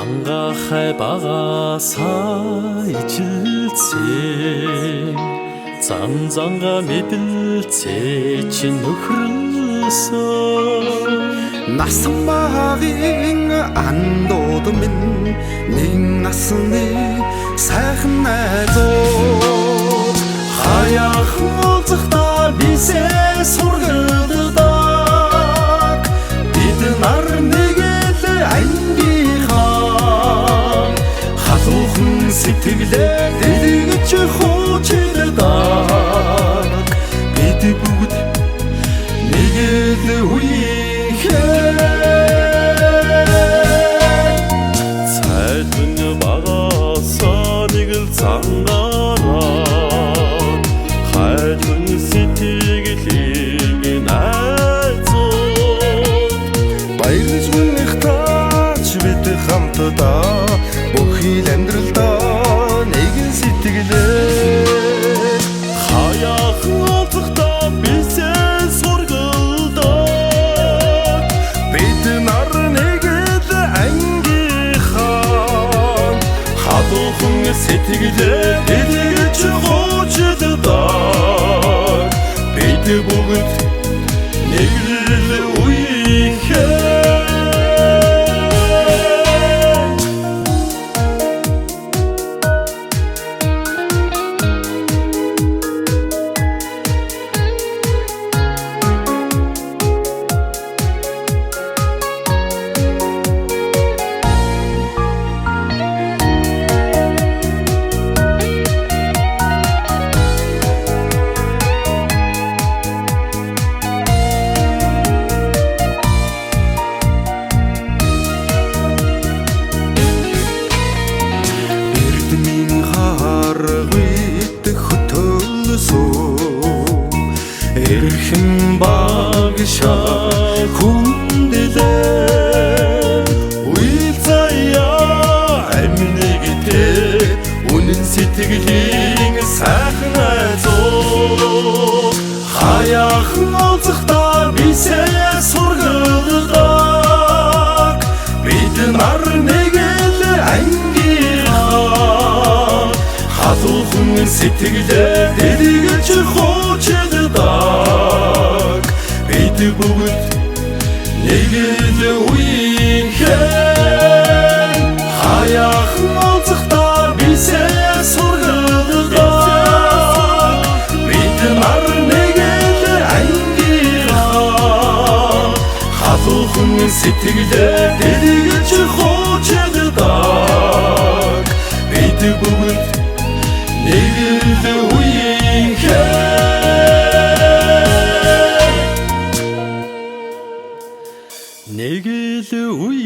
Чангахай багасаа ижилцээ, зан занга мэдэлцээ чи нөхрөлсөн. Насан багийн андууд минь нэг насны сайхан найзууд. Хаяах уулзахдаа бисээ сургалдаг, бид нар нэг л ангийнхан. Халуухан сэтгэлээ дэлгэж хуучилдаг, бид бүгд нэг л үеийнхэн. Цайдан багасаа нэг л цангаараа, хайлан сэтгэлийн найзууд. Баярлаж гүнхтаач бид хамтдаа бүхий л амьдралдаа нэгэн сэтгэлээ. Хаяах уулзахдаа бисээ сургалдаг, бид нар нэг л ангийнхан. Халуухан сэтгэлээ дэлгэж хуучилдаг, бид бүгд нэг л үеийнхэн. Эрдмийн харгүйт хөтөлсөн Эрхэм багшаа хүндлээ, үйл заяа амнэгтэй үнэн сэтгэлийн сайхан найзууд. Хаяах уулзахдаа бисээ сургалдаг, бид нар нэг л ангийнхан. Халуухан сэтгэлээ дэлгэж хуучилдаг, бид бүгд нэг л үеийнхэн. Хаяах уулзахдаа бисээ сургалдаг, бид нар нэг л ангийнхан. Халуухан сэтгэлээ дэлгэж хуучилдаг, бид бүгд нэг л үеийнхэн. Нэг л үеийнхэн.